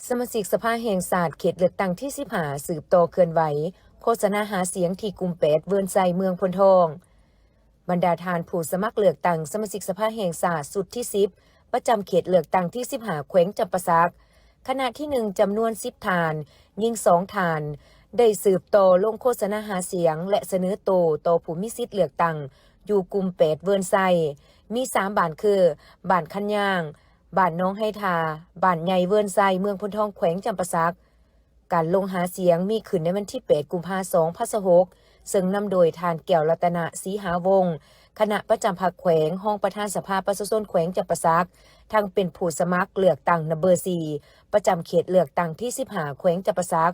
ສະມາຊິກສະພາແຫ່ງຊາດເຂດເລືອກຕັ້ງທີສິບຫ້າ ສືບຕໍ່ເຄື່ອນໄຫວໂຄສະນາຫາສຽງທີ່ກຸ່ມແປດ ເວີນໄຊ ເມືອງໂພນທອງ. ບັນດາທ່ານຜູ້ສະໝັກເລືອກຕັ້ງສະມາຊິກສະພາແຫ່ງຊາດຊຸດທີສິບ ປະຈຳເຂດເລືອກຕັ້ງທີສິບຫ້າ ແຂວງຈຳປາສັກ ຄະນະທີໜຶ່ງ ຈຳນວນສິບທ່ານ, ຍິງສອງທ່ານ ໄດ້ສືບຕໍ່ລົງໂຄສະນາຫາສຽງ ແລະ ສະເໜີໂຕຕໍ່ຜູ້ມີສິດເລືອກຕັ້ງຢູ່ກຸ່ມແປດ ເວີນໄຊ ມີສາມບ້ານຄື ບ້ານຄັນຍາງ, ບ້ານໜອງໄຮທາ, ບ້ານໃຫຍ່ເວີນໄຊ ເມືອງໂພນທອງ ແຂວງຈຳປາສັກ. ການລົງຫາສຽງມີຂຶ້ນໃນວັນທີແປດ ກຸມພາ ສອງພັນຊາວຫົກ ເຊິ່ງນຳໂດຍທ່ານ ແກ້ວລັດຕະນະ ສີຫາວົງ ຄະນະປະຈຳພັກແຂວງ, ຮອງປະທານສະພາປະຊາຊົນແຂວງຈຳປາສັກ, ທັງເປັນຜູ້ສະໝັກເລືອກຕັ້ງນຳເບີສີ່ ປະຈຳເຂດເລືອກຕັ້ງທີສິບຫ້າ ແຂວງຈຳປາສັກ,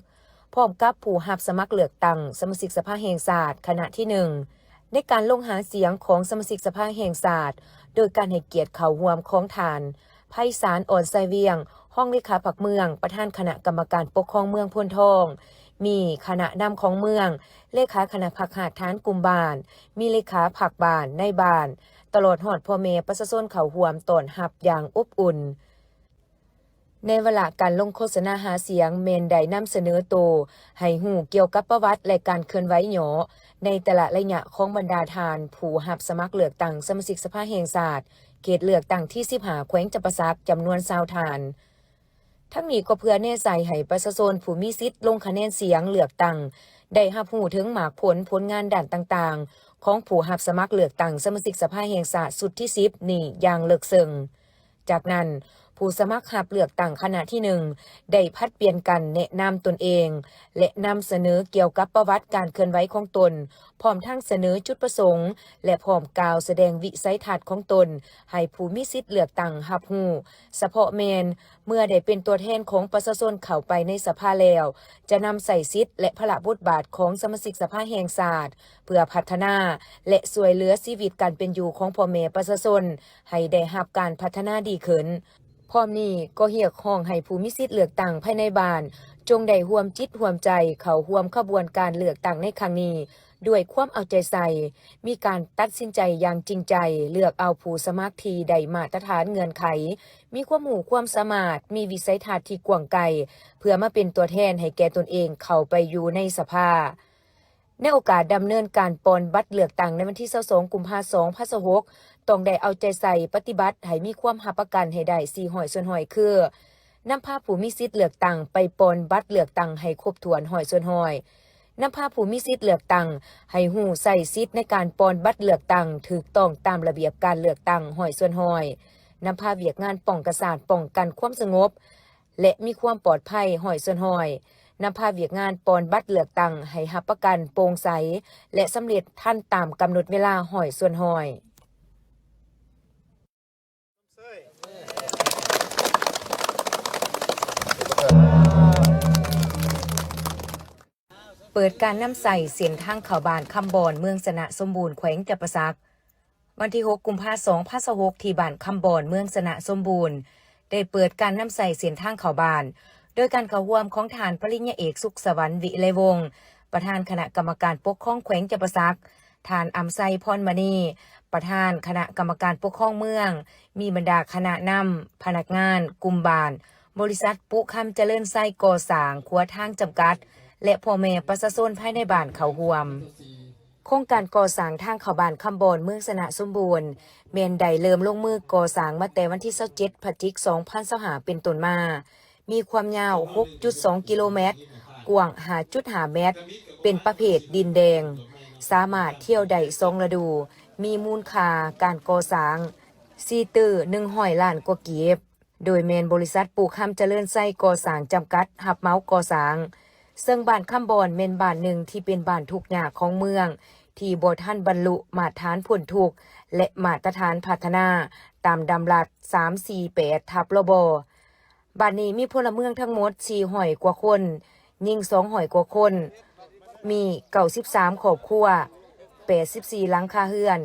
ພ້ອມກັບຜູ້ຮັບສະໝັກເລືອກຕັ້ງສະມາຊິກສະພາແຫ່ງຊາດ ຄະນະທີໜຶ່ງ ໃນການລົງຫາສຽງຂອງສະມາຊິກສະພາແຫ່ງຊາດ ໂດຍການໃຫ້ກຽດເຂົ້າຮ່ວມຂອງທ່ານ ໄພສານ ອ່ອນໄຊວຽງ ຮອງເລຂາພັກເມືອງ, ປະທານຄະນະກຳມະການປົກຄອງເມືອງໂພນທອງ, ມີຄະນະນຳຂອງເມືອງ, ເລຂາຄະນະພັກຮາກຖານກຸ່ມບ້ານ, ມີເລຂາພັກບ້ານ, ນາຍບ້ານ, ຕະຫຼອດຮອດພໍ່ແມ່ປະຊາຊົນເຂົ້າຮ່ວມຕ້ອນຮັບຢ່າງອົບອຸ່ນ. ໃນວາລະການລົງໂຄສະນາຫາສຽງ ແມ່ນໄດ້ນຳສະເໜີໂຕໃຫ້ຮູ້ກ່ຽວກັບປະຫວັດ ແລະ ການເຄື່ອນໄຫວຫຍໍ້ໃນແຕ່ລະໄລຍະຂອງບັນດາທ່ານຜູ້ຮັບສະໝັກເລືອກຕັ້ງສະມາຊິກສະພາແຫ່ງຊາດ ເຂດເລືອກຕັ້ງທີສິບຫ້າ ແຂວງຈຳປາສັກ ຈຳນວນຊາວທ່ານ. ທັງນີ້ກໍເພື່ອແນໃສ່ໃຫ້ປະຊາຊົນຜູ້ມີສິດລົງຄະແນນສຽງເລືອກຕັ້ງ ໄດ້ຮັບຮູ້ເຖິງໝາກຜົນ, ຜົນງານດ້ານຕ່າງໆ ຂອງຜູ້ຮັບສະໝັກເລືອກຕັ້ງສະມາຊິກສະພາແຫ່ງຊາດຊຸດທີສິບນີ້ຢ່າງເລິກເຊິ່ງ. ຈາກນັ້ນ, ຜູ້ສະໝັກຮັບເລືອກຕັ້ງຄະນະທີໜຶ່ງ ໄດ້ຜັດປ່ຽນກັນແນະນຳຕົນເອງ ແລະ ນຳສະເໜີກ່ຽວກັບປະຫວັດການເຄື່ອນໄຫວຂອງຕົນ, ພ້ອມທັງສະເໜີຈຸດປະສົງ ແລະ ພ້ອມກ່າວສະແດງວິໄສທັດຂອງຕົນໃຫ້ຜູ້ມີສິດເລືອກຕັ້ງຮັບຮູ້, ສະເພາະແມ່ນເມື່ອໄດ້ເປັນຕົວແທນຂອງປະຊາຊົນເຂົ້າໄປໃນສະພາແລ້ວ, ຈະນຳໃຊ້ສິດ ແລະ ພາລະບົດບາດຂອງສະມາຊິກສະພາແຫ່ງຊາດ ເພື່ອພັດທະນາ ແລະ ຊ່ວຍເຫຼືອຊີວິດການເປັນຢູ່ຂອງພໍ່ແມ່ປະຊາຊົນ ໃຫ້ໄດ້ຮັບການພັດທະນາດີຂຶ້ນ. ພ້ອມນີ້ກໍຮຽກຮ້ອງໃຫ້ຜູ້ມີສິດເລືອກຕັ້ງພາຍໃນບ້ານ ຈົ່ງໄດ້ຮ່ວມຈິດຮ່ວມໃຈເຂົ້າຮ່ວມຂະບວນການເລືອກຕັ້ງໃນຄັ້ງນີ້ ດ້ວຍຄວາມເອົາໃຈໃສ່, ມີການຕັດສິນໃຈຢ່າງຈິງໃຈ, ເລືອກເອົາຜູ້ສະໝັກທີ່ໄດ້ມາດຕະຖານເງື່ອນໄຂ, ມີຄວາມຮູ້ຄວາມສາມາດ, ມີວິໄສທັດທີ່ກວ້າງໄກ, ເພື່ອມາເປັນຕົວແທນໃຫ້ແກ່ຕົນເອງເຂົ້າໄປຢູ່ໃນສະພາ. ໃນໂອກາດດຳເນີນການປ່ອນບັດເລືອກຕັ້ງໃນວັນທີຊາວສອງ ກຸມພາ ສອງພັນຊາວຫົກ ຕ້ອງໄດ້ເອົາໃຈໃສ່ປະຕິບັດໃຫ້ມີຄວາມຮັບປະກັນໃຫ້ໄດ້ສີ່ຮ້ອຍສ່ວນຮ້ອຍ ຄື ນຳພາຜູ້ມີສິດເລືອກຕັ້ງໄປປ່ອນບັດເລືອກຕັ້ງໃຫ້ຄົບຖ້ວນຮ້ອຍສ່ວນຮ້ອຍ, ນຳພາຜູ້ມີສິດເລືອກຕັ້ງໃຫ້ຮູ້ໃຊ້ສິດໃນການປ່ອນບັດເລືອກຕັ້ງຖືກຕ້ອງຕາມລະບຽບການເລືອກຕັ້ງຮ້ອຍສ່ວນຮ້ອຍ, ນຳພາວຽກງານປ້ອງກັນຊາດ, ປ້ອງກັນຄວາມສະຫງົບ ແລະ ມີຄວາມປອດໄພຮ້ອຍສ່ວນຮ້ອຍ, ນຳພາວຽກງານປ່ອນບັດເລືອກຕັ້ງໃຫ້ຮັບປະກັນໂປ່ງໃສ ແລະ ສຳເລັດທັນຕາມກຳນົດເວລາຮ້ອຍສ່ວນຮ້ອຍ. ເປີດການນຳໃຊ້ເສັ້ນທາງເຂົ້າບ້ານຄຳບອນ ເມືອງຊະນະສົມບູນ ແຂວງຈຳປາສັກ. ວັນທີຫົກ ກຸມພາ ສອງພັນຊາວຫົກ ທີ່ບ້ານຄຳບອນ ເມືອງຊະນະສົມບູນ ໄດ້ເປີດການນຳໃຊ້ເສັ້ນທາງເຂົ້າບ້ານ ໂດຍການເຂົ້າຮ່ວມຂອງທ່ານປະລິນຍາເອກ ສຸກສະຫວັນ ວິໄລວົງ ປະທານຄະນະກຳມະການປົກຄອງແຂວງຈຳປາສັກ, ທ່ານ ອຳໄຊ ພອນມະນີ ປະທານຄະນະກຳມະການປົກຄອງເມືອງ, ມີບັນດາຄະນະນຳ, ພະນັກງານ, ກຸ່ມບ້ານ, ບໍລິສັດປຸຄຳຈະເລີນໄຊກໍ່ສ້າງຂົວທາງຈຳກັດ ແລະ ພໍ່ແມ່ປະຊາຊົນພາຍໃນບ້ານເຂົ້າຮ່ວມ. ໂຄງການກໍ່ສ້າງທາງເຂົ້າບ້ານຄຳບອນ ເມືອງຊະນະສົມບູນ ແມ່ນໄດ້ເລີ່ມລົງມືກໍ່ສ້າງມາແຕ່ວັນທີຊາວເຈັດ ພະຈິກ ສອງພັນຊາວຫ້າ ເປັນຕົ້ນມາ, ມີຄວາມຍາວ ຫົກຈຸດສອງ ກິໂລແມັດ, ກວ້າງ ຫ້າຈຸດຫ້າ ແມັດ, ເປັນປະເພດດິນແດງ, ສາມາດທ່ຽວໄດ້ສອງລະດູ, ມີມູນຄ່າການກໍ່ສ້າງ ສີ່ຕື້ໜຶ່ງຮ້ອຍລ້ານກວ່າກີບ. ໂດຍແມ່ນບໍລິສັດປູຄຳຈະເລີນໄຊກໍ່ສ້າງຈຳກັດຮັບເໝົາກໍ່ສ້າງ, ເຊິ່ງບ້ານຄຳບອນແມ່ນບ້ານໜຶ່ງທີ່ເປັນບ້ານທຸກຍາກຂອງເມືອງ ທີ່ບໍ່ທັນບັນລຸມາດຖານພົ້ນທຸກ ແລະ ມາດຕະຖານພັດທະນາຕາມດຳລັດ ສາມສີ່ແປດ ທັບ ລບ. ບ້ານນີ້ມີພົນລະເມືອງທັງໝົດ ສີ່ຮ້ອຍກວ່າຄົນ, ຍິງ ສອງຮ້ອຍກວ່າຄົນ, ມີ ເກົ້າສິບສາມ ຄອບຄົວ, ແປດສິບສີ່ ຫຼັງຄາເຮືອນ.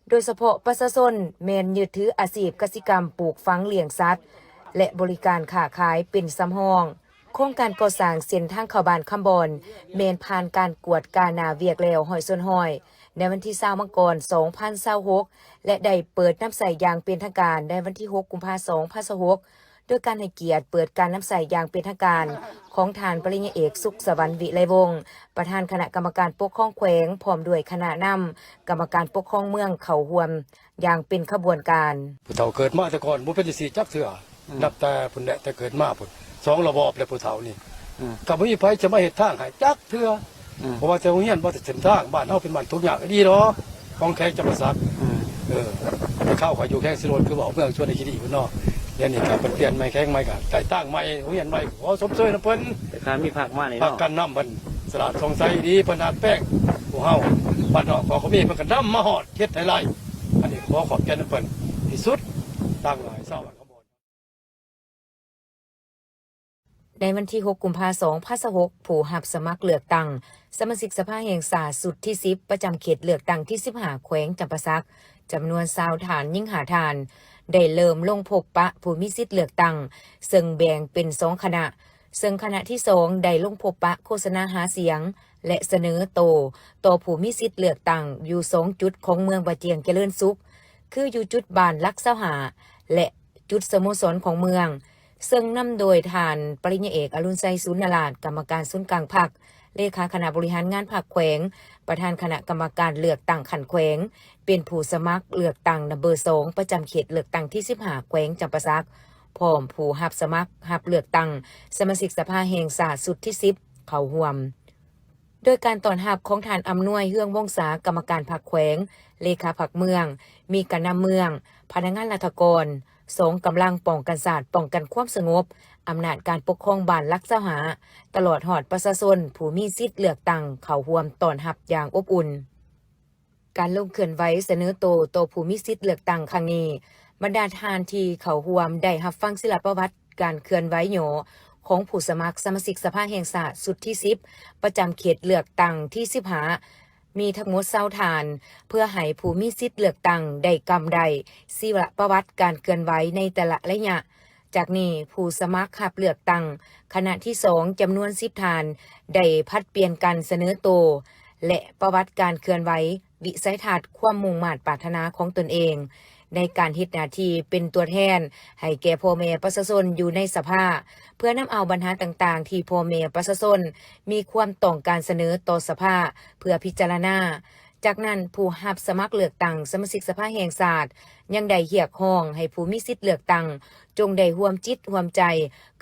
ໂດຍສະເພາະປະຊາຊົນແມ່ນຍຶດຖືອາຊີບກະສິກຳ, ປູກຝັງ, ລ້ຽງສັດ ແລະ ບໍລິການຄ້າຂາຍເປັນສຳຮອງ. ໂຄງການກໍ່ສ້າງເສັ້ນທາງເຂົ້າບ້ານຄຳບອນ ແມ່ນຜ່ານການກວດກາໜ້າວຽກແລ້ວຮ້ອຍສ່ວນຮ້ອຍ ໃນວັນທີຊາວ ມັງກອນ ສອງພັນຊາວຫົກ ແລະ ໄດ້ເປີດນຳໃຊ້ຢ່າງເປັນທາງການໃນວັນທີຫົກ ກຸມພາ ສອງພັນຊາວຫົກ ໂດຍການໃຫ້ກຽດເປີດການນຳໃຊ້ຢ່າງເປັນທາງການຂອງທ່ານປະລິນຍາເອກ ສຸກສະຫວັນ ວິໄລວົງ ປະທານຄະນະກຳມະການປົກຄອງແຂວງ ພ້ອມດ້ວຍຄະນະນຳກຳມະການປົກຄອງເມືອງເຂົ້າຮ່ວມຢ່າງເປັນຂະບວນການ. ຜູ້ເຖົ້າເກີດມາແຕ່ກ່ອນບໍ່ເປັນຈັ່ງຊີ້ຈັກເທື່ອ. ອືມ ນັບແຕ່ພຸ້ນແຫຼະ ແຕ່ເກີດມາພຸ້ນ ສອງລະບອບແລ້ວຜູ້ເຖົ້ານີ້. ອືມ ກໍບໍ່ມີໃຜຈະມາເຮັດທາງໃຫ້ຈັກເທື່ອ. ອືມ ບໍ່ວ່າແຕ່ໂຮງຮຽນ ບໍ່ແຕ່ເສັ້ນທາງ ບ້ານເຮົາເປັນບ້ານທຸກຍາກອີ່ຫຼີດອກ ຂອງແຂວງຈຳປາສັກ. ອືມ ເອີ ແຕ່ຄາວຂ້ອຍຢູ່ແຂວງສີໂລດ ຄືເວົ້າເມືອງຊວນນະຄີດີພຸ້ນເນາະ. ດຽວນີ້ກໍເພິ່ນປ່ຽນໃໝ່ ແຂວງໃໝ່ ກໍໄດ້ທາງໃໝ່ ໂຮງຮຽນໃໝ່ ຂໍຊົມເຊີຍນຳເພິ່ນ. ແຕ່ການມີພາກມານີ້ເນາະ ພາກການນຳເພິ່ນສະຫຼາດສ່ອງໃສດີ ເພິ່ນຮັດແປງພວກເຮົາ ບ້ານນອກກໍມີ ເພິ່ນກໍນຳມາຮອດ ເຮັດໃຫ້ຫຼາຍ. ອັນນີ້ຂໍຂອບໃຈນຳເພິ່ນທີ່ສຸດ ຕັ້ງໃຫ້ຊາວບ້ານຂອງ ໃນວັນທີຫົກ ກຸມພາ ສອງພັນຊາວຫົກ ຜູ້ຮັບສະໝັກເລືອກຕັ້ງສະມາຊິກສະພາແຫ່ງຊາດຊຸດທີສິບ ປະຈຳເຂດເລືອກຕັ້ງທີສິບຫ້າ ແຂວງຈຳປາສັກ ຈຳນວນຊາວທ່ານ, ຍິງຫ້າທ່ານ ໄດ້ເລີ່ມລົງພົບປະຜູ້ມີສິດເລືອກຕັ້ງ, ເຊິ່ງແບ່ງເປັນສອງຄະນະ, ເຊິ່ງຄະນະທີສອງໄດ້ລົງພົບປະໂຄສະນາຫາສຽງ ແລະ ສະເໜີໂຕຕໍ່ຜູ້ມີສິດເລືອກຕັ້ງຢູ່ສອງຈຸດຂອງເມືອງບາຈຽງຈະເລີນສຸກ ຄືຢູ່ຈຸດບ້ານຫຼັກຊາວຫ້າ ແລະ ຈຸດສະໂມສອນຂອງເມືອງ, ເຊິ່ງນຳໂດຍທ່ານປະລິນຍາເອກ ອະລຸນໄຊ ສູນນະລາດ ກຳມະການສູນກາງພັກ, ເລຂາຄະນະບໍລິຫານງານພັກແຂວງ, ປະທານຄະນະກຳມະການເລືອກຕັ້ງຂັ້ນແຂວງ, ເປັນຜູ້ສະໝັກເລືອກຕັ້ງນຳເບີສອງ ປະຈຳເຂດເລືອກຕັ້ງທີສິບຫ້າ ແຂວງຈຳປາສັກ, ພ້ອມຜູ້ຮັບສະໝັກຮັບເລືອກຕັ້ງສະມາຊິກສະພາແຫ່ງຊາດຊຸດທີສິບ ເຂົ້າຮ່ວມ. ໂດຍການຕ້ອນຮັບຂອງທ່ານ ອຳນວຍ ເຮືອງວົງສາ ກຳມະການພັກແຂວງ, ເລຂາພັກເມືອງ, ມີການນຳເມືອງ, ພະນັກງານລັດຖະກອນ, ສອງກຳລັງປ້ອງກັນຊາດ, ປ້ອງກັນຄວາມສະຫງົບ, ອຳນາດການປົກຄອງບ້ານຫຼັກຊາວຫ້າ ຕະຫຼອດຮອດປະຊາຊົນຜູ້ມີສິດເລືອກຕັ້ງເຂົ້າຮ່ວມຕ້ອນຮັບຢ່າງອົບອຸ່ນ. ການລົງເຄື່ອນໄຫວສະເໜີໂຕຕໍ່ຜູ້ມີສິດເລືອກຕັ້ງຄັ້ງນີ້, ບັນດາທ່ານທີ່ເຂົ້າຮ່ວມໄດ້ຮັບຟັງສິລະປະຫວັດການເຄື່ອນໄຫວຫຍໍ້ຂອງຜູ້ສະໝັກສະມາຊິກສະພາແຫ່ງຊາດຊຸດທີສິບ ປະຈຳເຂດເລືອກຕັ້ງທີສິບຫ້າ ມີທັງໝົດຊາວທ່ານ, ເພື່ອໃຫ້ຜູ້ມີສິດເລືອກຕັ້ງໄດ້ກຳໄດ້ສິລະປະຫວັດການເຄື່ອນໄຫວໃນແຕ່ລະໄລຍະ. ຈາກນີ້, ຜູ້ສະໝັກຮັບເລືອກຕັ້ງຄະນະທີສອງ ຈຳນວນສິບທ່ານ ໄດ້ຜັດປ່ຽນກັນສະເໜີໂຕ ແລະ ປະຫວັດການເຄື່ອນໄຫວ, ວິໄສທັດ, ຄວາມມຸ່ງມາດປາດຖະໜາຂອງຕົນເອງ ໃນການເຮັດໜ້າທີ່ເປັນຕົວແທນໃຫ້ແກ່ພໍ່ແມ່ປະຊາຊົນຢູ່ໃນສະພາ, ເພື່ອນຳເອົາບັນຫາຕ່າງໆທີ່ພໍ່ແມ່ປະຊາຊົນມີຄວາມຕ້ອງການສະເໜີຕໍ່ສະພາເພື່ອພິຈາລະນາ. ຈາກນັ້ນ, ຜູ້ຮັບສະໝັກເລືອກຕັ້ງສະມາຊິກສະພາແຫ່ງຊາດ ຍັງໄດ້ຮຽກຮ້ອງໃຫ້ຜູ້ມີສິດເລືອກຕັ້ງ ຈົ່ງໄດ້ຮ່ວມຈິດຮ່ວມໃຈ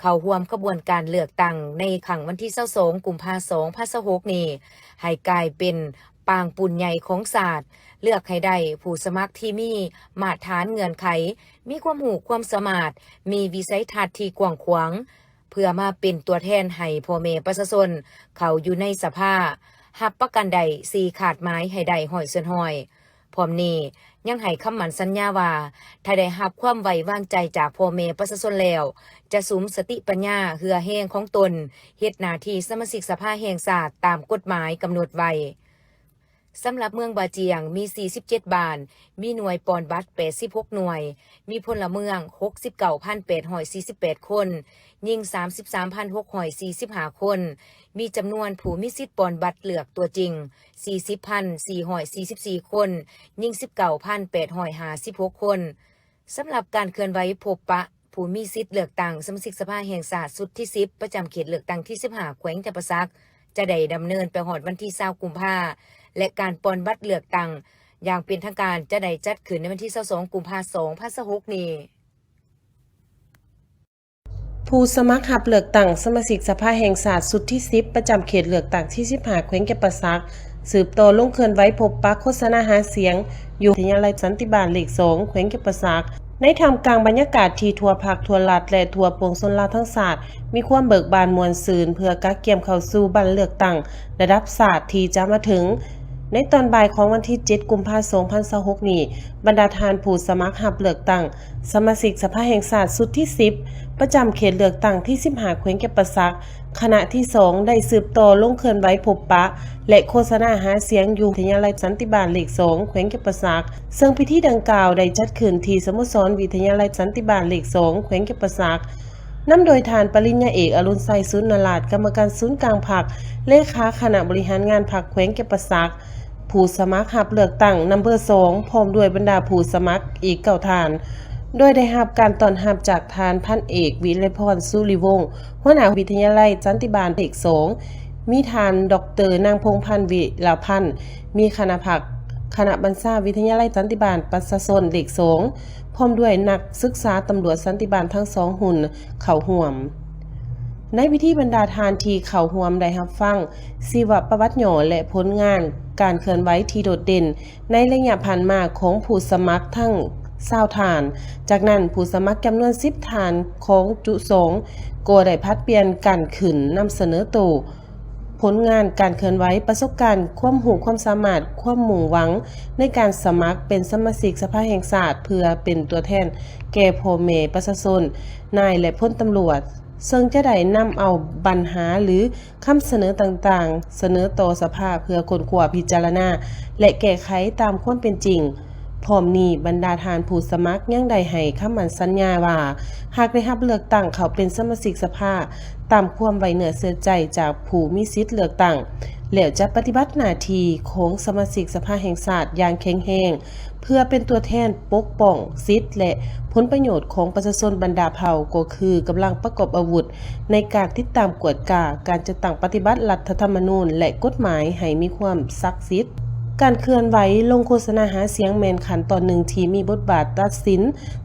ເຂົ້າຮ່ວມຂະບວນການເລືອກຕັ້ງໃນຄັ້ງວັນທີຊາວສອງ ກຸມພາ ສອງພັນຊາວຫົກນີ້ ໃຫ້ກາຍເປັນປາງປຸ້ນໃຫຍ່ຂອງຊາດ, ເລືອກໃຫ້ໄດ້ຜູ້ສະໝັກທີ່ມີມາດຖານເງື່ອນໄຂ, ມີຄວາມຮູ້ຄວາມສາມາດ, ມີວິໄສທັດທີ່ກວ້າງຂວາງ, ເພື່ອມາເປັນຕົວແທນໃຫ້ພໍ່ແມ່ປະຊາຊົນເຂົ້າຢູ່ໃນສະພາ, ຮັບປະກັນໄດ້ສີ່ຄາດໝາຍໃຫ້ໄດ້ຮ້ອຍສ່ວນຮ້ອຍ. ພ້ອມນີ້ຍັງໃຫ້ຄຳໝັ້ນສັນຍາວ່າ ຖ້າໄດ້ຮັບຄວາມໄວ້ວາງໃຈຈາກພໍ່ແມ່ປະຊາຊົນແລ້ວ, ຈະສຸມສະຕິປັນຍາເຫື່ອແຮງຂອງຕົນ ເຮັດໜ້າທີ່ສະມາຊິກສະພາແຫ່ງຊາດຕາມກົດໝາຍກຳນົດໄວ້. ສຳລັບເມືອງບາຈຽງມີສີ່ສິບເຈັດບ້ານ, ມີໜ່ວຍປ່ອນບັດແປດສິບຫົກໜ່ວຍ, ມີພົນລະເມືອງຫົກສິບເກົ້າພັນແປດຮ້ອຍສີ່ສິບແປດຄົນ, ຍິງສາມສິບສາມພັນຫົກຮ້ອຍສີ່ສິບຫ້າຄົນ, ມີຈຳນວນຜູ້ມີສິດປ່ອນບັດເລືອກຕົວຈິງສີ່ສິບພັນສີ່ຮ້ອຍສີ່ສິບສີ່ຄົນ, ຍິງສິບເກົ້າພັນແປດຮ້ອຍຫ້າສິບຫົກຄົນ. ສຳລັບການເຄື່ອນໄຫວພົບປະຜູ້ມີສິດເລືອກຕັ້ງສະມາຊິກສະພາແຫ່ງຊາດຊຸດທີສິບ ປະຈຳເຂດເລືອກຕັ້ງທີສິບຫ້າ ແຂວງຈຳປາສັກ ຈະໄດ້ດຳເນີນໄປຮອດວັນທີຊາວ ກຸມພາ ແລະ ການປ່ອນບັດເລືອກຕັ້ງຢ່າງເປັນທາງການຈະໄດ້ຈັດຂຶ້ນໃນວັນທີຊາວສອງ ກຸມພາ ສອງພັນຊາວຫົກນີ້. ຜູ້ສະໝັກຮັບເລືອກຕັ້ງສະມາຊິກສະພາແຫ່ງຊາດຊຸດທີສິບ ປະຈຳເຂດເລືອກຕັ້ງທີສິບຫ້າ ແຂວງຈຳປາສັກ ສືບຕໍ່ລົງເຄື່ອນໄຫວພົບປະໂຄສະນາຫາສຽງຢູ່ວິທະຍາໄລສັນຕິບານເລກສອງ ແຂວງຈຳປາສັກ ໃນທ່າມກາງບັນຍາກາດທີ່ທົ່ວພັກ, ທົ່ວລັດ ແລະ ທົ່ວປວງຊົນລາວທັງຊາດ ມີຄວາມເບີກບານມ່ວນຊື່ນ ເພື່ອກະກຽມເຂົ້າສູ່ບັ້ນເລືອກຕັ້ງລະດັບຊາດທີ່ຈະມາເຖິງ. ໃນຕອນບ່າຍຂອງວັນທີເຈັດ ກຸມພາ ສອງພັນຊາວຫົກນີ້, ບັນດາທ່ານຜູ້ສະໝັກຮັບເລືອກຕັ້ງ ສະມາຊິກສະພາແຫ່ງຊາດຊຸດທີສິບ ປະຈຳເຂດເລືອກຕັ້ງທີສິບຫ້າ ແຂວງຈຳປາສັກ ຄະນະທີສອງ ໄດ້ສືບຕໍ່ລົງເຄື່ອນໄຫວພົບປະ ແລະ ໂຄສະນາຫາສຽງຢູ່ວິທະຍາໄລສັນຕິບານເລກສອງ ແຂວງຈຳປາສັກ ເຊິ່ງພິທີດັ່ງກ່າວໄດ້ຈັດຂຶ້ນທີ່ສະໂມສອນວິທະຍາໄລສັນຕິບານເລກສອງ ແຂວງຈຳປາສັກ ນຳໂດຍທ່ານປະລິນຍາເອກ ອະລຸນໄຊ ສູນນະລາດ ກຳມະການສູນກາງພັກ, ເລຂາຄະນະບໍລິຫານງານພັກແຂວງຈຳປາສັກ, ຜູ້ສະໝັກຮັບເລືອກຕັ້ງນຳເບີສອງ ພ້ອມດ້ວຍບັນດາຜູ້ສະໝັກອີກເກົ້າທ່ານ. ໂດຍໄດ້ຮັບການຕ້ອນຮັບຈາກທ່ານພັນເອກ ວິໄລພອນ ສຸລິວົງ ຫົວໜ້າວິທະຍາໄລສັນຕິບານເລກສອງ, ມີທ່ານ ດອກເຕີ ນາງ ພົງພັນ ວິລາພັນ ມີຄະນະພັກຄະນະບັນຊາວິທະຍາໄລສັນຕິບານປະຊາຊົນເລກສອງ ພ້ອມດ້ວຍນັກສຶກສາຕຳຫຼວດສັນຕິບານທັງສອງຮຸ່ນເຂົ້າຮ່ວມ. ໃນພິທີ ບັນດາທ່ານທີ່ເຂົ້າຮ່ວມໄດ້ຮັບຟັງຊີວະປະຫວັດຫຍໍ້ ແລະ ຜົນງານການເຄື່ອນໄຫວທີ່ໂດດເດັ່ນ ໃນໄລຍະຜ່ານມາຂອງຜູ້ສະໝັກທັງຊາວທ່ານ. ຈາກນັ້ນ, ຜູ້ສະໝັກຈຳນວນສິບທ່ານຂອງຈຸສອງ ກໍໄດ້ຜັດປ່ຽນກັນຂຶ້ນນຳສະເໜີໂຕ ຜົນງານການເຄື່ອນໄຫວ, ປະສົບການ, ຄວາມຮູ້ຄວາມສາມາດ, ຄວາມມຸ່ງຫວັງໃນການສະໝັກເປັນສະມາຊິກສະພາແຫ່ງຊາດ ເພື່ອເປັນຕົວແທນແກ່ພໍ່ແມ່ປະຊາຊົນ, ນາຍ ແລະ ພົນຕຳຫຼວດ. ເຊິ່ງຈະໄດ້ນຳເອົາບັນຫາ ຫຼື ຄຳສະເໜີຕ່າງໆ ສະເໜີຕໍ່ສະພາເພື່ອຄົ້ນຄວ້າ, ພິຈາລະນາ ແລະ ແກ້ໄຂຕາມຄວາມເປັນຈິງ. ພ້ອມນີ້, ບັນດາທ່ານຜູ້ສະໝັກຍັງໄດ້ໃຫ້ຄຳໝັ້ນສັນຍາວ່າ, ຫາກໄດ້ຮັບເລືອກຕັ້ງເຂົ້າເປັນສະມາຊິກສະພາ, ຕາມຄວາມໄວ້ເນື້ອເຊື່ອໃຈຈາກຜູ້ມີສິດເລືອກຕັ້ງ, ແລ້ວຈະປະຕິບັດໜ້າທີ່ຂອງສະມາຊິກສະພາແຫ່ງຊາດຢ່າງແຂງແຮງ, ເພື່ອເປັນຕົວແທນປົກປ້ອງສິດ ແລະ ຜົນປະໂຫຍດຂອງປະຊາຊົນບັນດາເຜົ່າ, ກໍຄືກຳລັງປະກອບອາວຸດໃນການຕິດຕາມກວດກາການຈັດຕັ້ງປະຕິບັດລັດຖະທຳມະນູນ ແລະ ກົດໝາຍໃຫ້ມີຄວາມສັກສິດ. ການເຄື່ອນໄຫວລົງໂຄສະນາຫາສຽງແມ່ນຂັ້ນຕອນໜຶ່ງທີ່ມີບົດບາດຕັດສິນ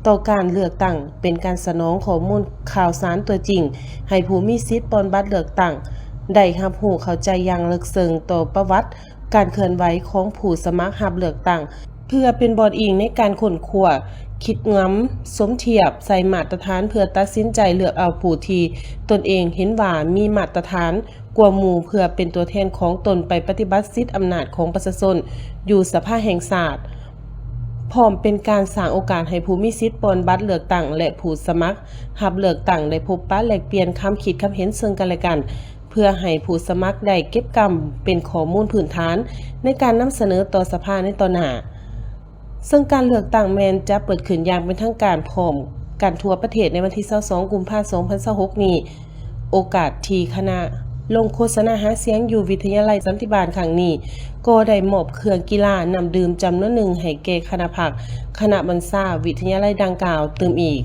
ຕໍ່ການເລືອກຕັ້ງ, ເປັນການສະໜອງຂໍ້ມູນຂ່າວສານຕົວຈິງໃຫ້ຜູ້ມີສິດປ່ອນບັດເລືອກຕັ້ງໄດ້ຮັບຮູ້ເຂົ້າໃຈຢ່າງເລິກເຊິ່ງຕໍ່ປະຫວັດ ການເຄື່ອນໄຫວຂອງຜູ້ສະໝັກຮັບເລືອກຕັ້ງ ເພື່ອເປັນບ່ອນອີງໃນການຄົ້ນຄວ້າ, ຄິດງຳ, ສົມທຽບໃສ່ມາດຕະຖານເພື່ອຕັດສິນໃຈເລືອກເອົາຜູ້ທີ່ຕົນເອງເຫັນວ່າມີມາດຕະຖານກວ່າໝູ່ ເພື່ອເປັນຕົວແທນຂອງຕົນໄປປະຕິບັດສິດອຳນາດຂອງປະຊາຊົນຢູ່ສະພາແຫ່ງຊາດ, ພ້ອມເປັນການສ້າງໂອກາດໃຫ້ຜູ້ມີສິດປ່ອນບັດເລືອກຕັ້ງ ແລະ ຜູ້ສະໝັກຮັບເລືອກຕັ້ງໄດ້ພົບປະແລກປ່ຽນຄຳຄິດຄຳເຫັນເຊິ່ງກັນແລະກັນ. ເພື່ອໃຫ້ຜູ້ສະໝັກໄດ້ເກັບກຳເປັນຂໍ້ມູນພື້ນຖານໃນການນຳສະເໜີຕໍ່ສະພາໃນຕໍ່ໜ້າ. ເຊິ່ງການເລືອກຕັ້ງແມ່ນຈະເປີດຂຶ້ນຢ່າງເປັນທາງການພ້ອມກັນທົ່ວປະເທດໃນວັນທີຊາວສອງ ກຸມພາ ສອງພັນຊາວຫົກນີ້. ໂອກາດທີ່ຄະນະລົງໂຄສະນາຫາສຽງຢູ່ວິທະຍາໄລສັນຕິບານຄັ້ງນີ້ ກໍໄດ້ມອບເຄື່ອງກິລານ້ຳດື່ມຈຳນວນໜຶ່ງໃຫ້ແກ່ຄະນະພັກຄະນະບັນຊາວິທະຍາໄລດັ່ງກ່າວຕື່ມອີກ.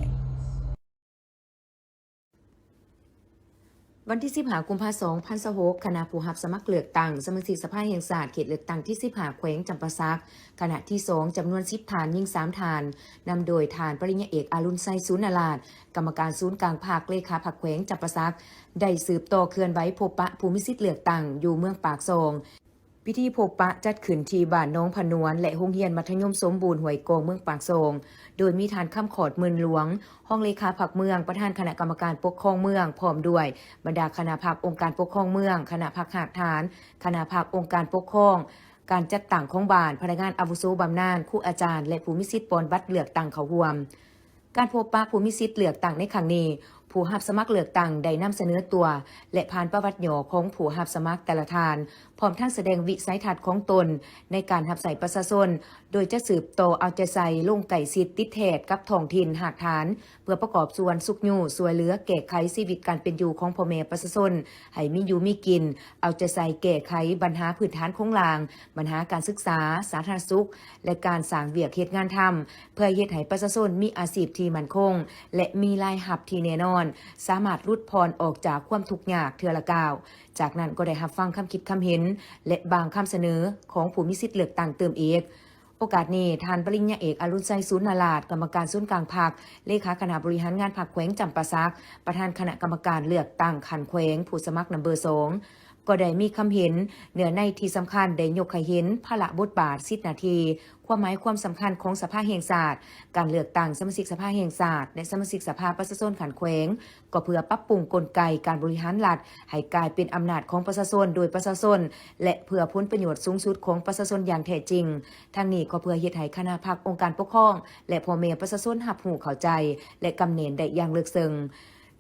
ວັນທີສິບຫ້າ ກຸມພາ ສອງພັນຊາວຫົກ, ຄະນະຜູ້ຮັບສະໝັກເລືອກຕັ້ງສະມາຊິກສະພາແຫ່ງຊາດເຂດເລືອກຕັ້ງທີສິບຫ້າ ແຂວງຈຳປາສັກ, ຄະນະທີສອງ ຈຳນວນສິບທ່ານ, ຍິງສາມທ່ານ, ນຳໂດຍທ່ານປະລິນຍາເອກ ອາລຸນໄຊ ສູນນາລາດ, ກຳມະການສູນກາງພັກ, ເລຂາພັກແຂວງຈຳປາສັກ, ໄດ້ສືບຕໍ່ເຄື່ອນໄຫວພົບປະຜູ້ມີສິດເລືອກຕັ້ງຢູ່ເມືອງປາກຊ່ອງ. ພິທີພົບປະຈັດຂຶ້ນທີ່ບ້ານໜອງພະນວນ ແລະ ໂຮງຮຽນມັດທະຍົມສົມບູນຫ້ວຍກອງ ເມືອງປາກຊ່ອງ, ໂດຍມີທ່ານ ຄຳຂອດ ໝື່ນຫຼວງ ຮອງເລຂາພັກເມືອງ, ປະທານຄະນະກຳມະການປົກຄອງເມືອງ, ພ້ອມດ້ວຍບັນດາຄະນະພັກອົງການປົກຄອງເມືອງ, ຄະນະພັກຮາກຖານ, ຄະນະພັກອົງການປົກຄອງ, ການຈັດຕັ້ງຂອງບ້ານ, ພະນັກງານອາວຸໂສບຳນານ, ຄູອາຈານ ແລະ ຜູ້ມີສິດປ່ອນບັດເລືອກຕັ້ງເຂົ້າຮ່ວມ. ການພົບປະຜູ້ມີສິດເລືອກຕັ້ງໃນຄັ້ງນີ້, ຜູ້ຮັບສະໝັກເລືອກຕັ້ງໄດ້ນຳສະເໜີຕົວ ແລະ ຜ່ານປະຫວັດຫຍໍ້ຂອງຜູ້ຮັບສະໝັກແຕ່ລະທ່ານ, ພ້ອມທັງສະແດງວິໄສທັດຂອງຕົນໃນການຮັບໃຊ້ປະຊາຊົນ, ໂດຍຈະສືບຕໍ່ເອົາໃຈໃສ່ລົງໃກ້ຊິດຕິດແທດກັບທ້ອງຖິ່ນຮາກຖານ, ເພື່ອປະກອບສ່ວນຊຸກຍູ້ຊ່ວຍເຫຼືອແກ້ໄຂຊີວິດການເປັນຢູ່ຂອງພໍ່ແມ່ປະຊາຊົນໃຫ້ມີຢູ່ມີກິນ, ເອົາໃຈໃສ່ແກ້ໄຂບັນຫາພື້ນຖານໂຄງລ່າງ, ບັນຫາການສຶກສາ, ສາທາລະນະສຸກ ແລະ ການສ້າງວຽກເຮັດງານທຳ ເພື່ອເຮັດໃຫ້ປະຊາຊົນມີອາຊີບທີ່ໝັ້ນຄົງ ແລະ ມີລາຍຮັບທີ່ແນ່ນອນ, ສາມາດຫຼຸດຜ່ອນອອກຈາກຄວາມທຸກຍາກເທື່ອລະກ້າວ. ຈາກນັ້ນກໍໄດ້ຮັບຟັງຄຳຄິດຄຳເຫັນ ແລະ ບາງຄຳສະເໜີຂອງຜູ້ມີສິດເລືອກຕັ້ງຕື່ມອີກ. ໂອກາດນີ້, ທ່ານປະລິນຍາເອກ ອາລຸນໄຊ ສູນນາລາດ, ກຳມະການສູນກາງພັກ, ເລຂາຄະນະບໍລິຫານງານພັກແຂວງຈຳປາສັກ, ປະທານຄະນະກຳມະການເລືອກຕັ້ງຂັ້ນແຂວງ ຜູ້ສະໝັກນຳເບີສອງ ກໍໄດ້ມີຄຳເຫັນເນື້ອໃນທີ່ສຳຄັນ, ໄດ້ຍົກໃຫ້ເຫັນພາລະບົດບາດ, ສິດໜ້າທີ່, ຄວາມໝາຍຄວາມສຳຄັນຂອງສະພາແຫ່ງຊາດ, ການເລືອກຕັ້ງສະມາຊິກສະພາແຫ່ງຊາດ ແລະ ສະມາຊິກສະພາປະຊາຊົນຂັ້ນແຂວງ, ກໍເພື່ອປັບປຸງກົນໄກການບໍລິຫານລັດໃຫ້ກາຍເປັນອຳນາດຂອງປະຊາຊົນ, ໂດຍປະຊາຊົນ ແລະ ເພື່ອຜົນປະໂຫຍດສູງສຸດຂອງປະຊາຊົນຢ່າງແທ້ຈິງ. ທັງນີ້ກໍເພື່ອເຮັດໃຫ້ຄະນະພັກອົງການປົກຄອງ ແລະ ພໍ່ແມ່ປະຊາຊົນຮັບຮູ້ເຂົ້າໃຈ ແລະ ກຳແໜ້ນໄດ້ຢ່າງເລິກເຊິ່ງ.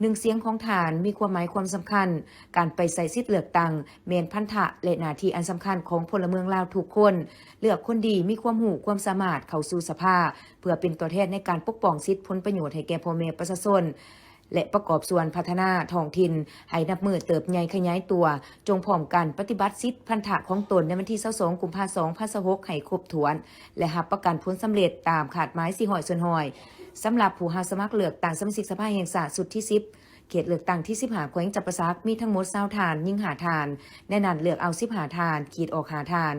ໜຶ່ງສຽງຂອງທ່ານມີຄວາມໝາຍຄວາມສຳຄັນ. ການໄປໃຊ້ສິດເລືອກຕັ້ງແມ່ນພັນທະ ແລະ ໜ້າທີ່ອັນສຳຄັນຂອງພົນລະເມືອງລາວທຸກຄົນ. ເລືອກຄົນດີມີຄວາມຮູ້ຄວາມສາມາດເຂົ້າສູ່ສະພາ ເພື່ອເປັນຕົວແທນໃນການປົກປ້ອງສິດຜົນປະໂຫຍດໃຫ້ແກ່ພໍ່ແມ່ປະຊາຊົນ ແລະ ປະກອບສ່ວນພັດທະນາທ້ອງຖິ່ນໃຫ້ນັບມື້ເຕີບໃຫຍ່ຂະຫຍາຍຕົວ. ຈົ່ງພ້ອມກັນປະຕິບັດສິດພັນທະຂອງຕົນໃນວັນທີຊາວສອງ ກຸມພາ ສອງພັນຊາວຫົກ ໃຫ້ຄົບຖ້ວນ ແລະ ຮັບປະກັນຜົນສຳເລັດຕາມຄາດໝາຍສີ່ຮ້ອຍສ່ວນຮ້ອຍ. ສຳລັບຜູ້ຮັບສະໝັກເລືອກຕັ້ງສະມາຊິກສະພາແຫ່ງຊາດຊຸດທີສິບ ເຂດເລືອກຕັ້ງທີສິບຫ້າ ແຂວງຈຳປາສັກ ມີທັງໝົດຊາວທ່ານ, ຍິງຫ້າທ່ານ, ໃນນັ້ນເລືອກເອົາສິບຫ້າທ່ານ, ຂີດອອກຫ້າທ່ານ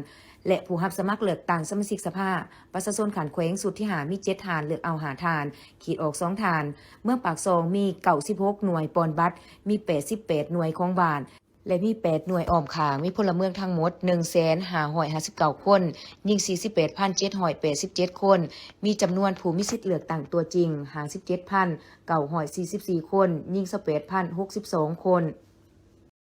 ແລະ ຜູ້ຮັບສະໝັກເລືອກຕັ້ງສະມາຊິກສະພາປະຊາຊົນຂັ້ນແຂວງຊຸດທີຫ້າ ມີເຈັດທ່ານ, ເລືອກເອົາຫ້າທ່ານ, ຂີດອອກສອງທ່ານ. ເມືອງປາກຊ່ອງມີເກົ້າສິບຫົກໜ່ວຍປ່ອນບັດ, ມີແປດສິບແປດໜ່ວຍຂອງບ້ານ ແລະ ມີແປດໜ່ວຍອ້ອມຂ້າງ, ມີພົນລະເມືອງທັງໝົດໜຶ່ງແສນຫ້າຮ້ອຍຫ້າສິບເກົ້າຄົນ, ຍິງສີ່ສິບແປດພັນເຈັດຮ້ອຍແປດສິບເຈັດຄົນ, ມີຈຳນວນຜູ້ມີສິດເລືອກຕັ້ງຕົວຈິງຫ້າສິບເຈັດພັນເກົ້າຮ້ອຍສີ່ສິບສີ່ຄົນ, ຍິງຊາວແປດພັນຫົກສິບສອງຄົນ.